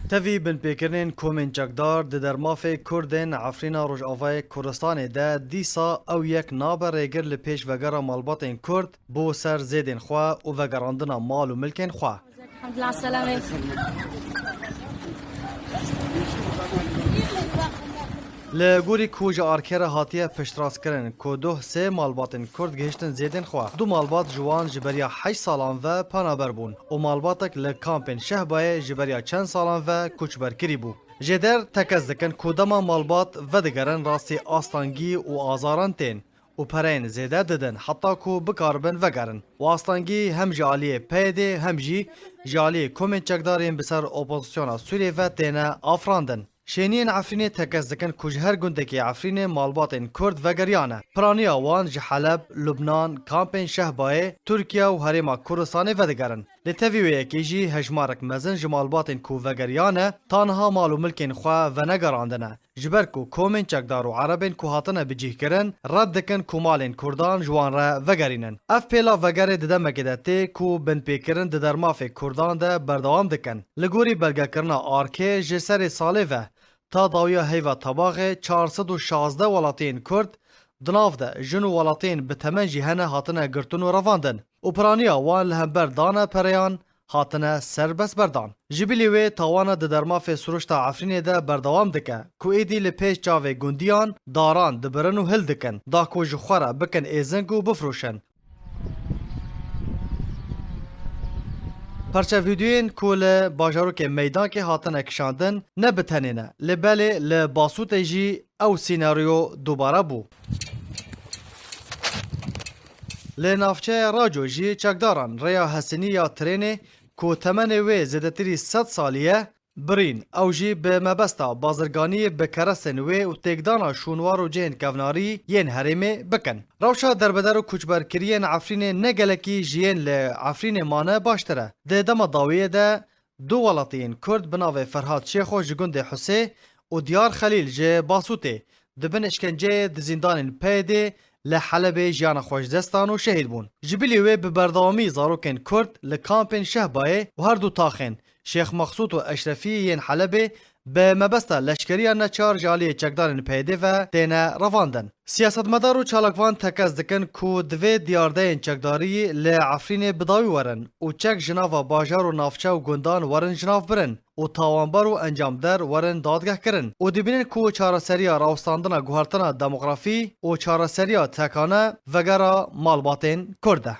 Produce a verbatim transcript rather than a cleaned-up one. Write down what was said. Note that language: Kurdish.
Tevî binpêkirinên komên çekdar di dermafê Kurdên Efrîna Rojavayê Kurdistanê de dîsa ew yek nabe rêgir li pêş vegera malbatên Kurd bo ser zêdên xwe û vegerandina mal û milkên xwe. Li gorî ku ji Arkê re hatiye piştrast kirin ku duh sê malbatên Kurd gihiştin zêdên xwe. Du malbat ji wan ji beriya heşt salan ve penaber bûn û malbatek li kampên Şehbayê ji beriya çend salan ve koçber kirî bû. Jêder tekez dikin ku dema malbat vedigerin rastî astengî û azaran tên û pereyên zêde didin heta ku bikaribin vegerin û astengî hem ji aliyê P Y D'ê hem jî ji aliyê komên çekdar yên bi ser opozisyona Sûriyê ve têne afirandin. Şêniyên Efrînê tekez dikin ku ji her gundekî Efrînê malbatên Kurd vegeriyane. Piraniya wan ji Heleb, Lubnan, kampên Şehbayê, Tirkiye û Herêma Kurdistanê vedigerin. Li tevî wê yekê jî hejmarek mezin ji malbatên ku vegeriyane, ta niha mal û milkên xwe venegerandine. Ji ber ku komên çekdar û erebên ku hatine bicîhkirin red dikin ku malên Kurdan ji wan re vegerînin. Ev pêla vegerê di demekê de tê ku binpêkirin di dermafê Kurdan de berdewam dikin. Li gorî belgekirina Arkê ji serê salê ve ta dawiya heyva tebaxê çar sed û şazdeh welatiyên Kurd di nav de jin û welatiyên bi temen jî hene hatine girtin û revandin û piraniya wan li hember dana pereyan hatine serbestberdan. Ji bilî wê tawana di dermafê siruşta Efrînê de berdewam dike ku êdî li pêş çavê gundiyan daran dibirin û hil dikin, da ku ji xwe re bikin êzing û bifroşin. Parça vîdeoyên ku li bajarokê Meydankê hatine kişandin ne bi tenê ne, lê belê li Basûtê jî ew sînaryo dubare bû. Li navçeya Raco jî çekdaran rêya Hesinî ya trênê ku temenê wê zêdetirî sed salî ye, birîn. Ew jî bi mebesta bazirganiyê bi kerestên wê û têkdana şûnwar û cihên kevnarî yên herêmê bikin. Rewşa derbeder û koçberkiriyên Efrînê ne gelekî ji yên li Efrînê mane baştir e. Di dema dawiyê de du welatiyên Kurd bi navê Ferhat Şêxo ji gundê Husê û Diyar Xelîl ji Basûtê di bin îşkenceyê di zîndanên P Y D'ê li Helebê jiyana xwe ji dest dan û şehîd bûn. Ji bilî wê bi berdewamî zarokên Kurd li kampên Şehbayê û her du taxên Şêx Mexsûd û Eşrefî yên Helebê bi mebesta leşkeriya neçar ji aliyê çekdarên P Y D ve têne revandin. Siyasetmedar û çalakvan tekez dikin ku divê diyardeyên çekdarî li Efrînê bi dawî werin û çek ji nava bajar û navçe û gundan werin ji nav birin û tawanbar û encamder werin dadgehkirin û dibînin ku çareseriya rawestandina guhertina demografî û çareseriya tekane vegera malbatên Kurd e.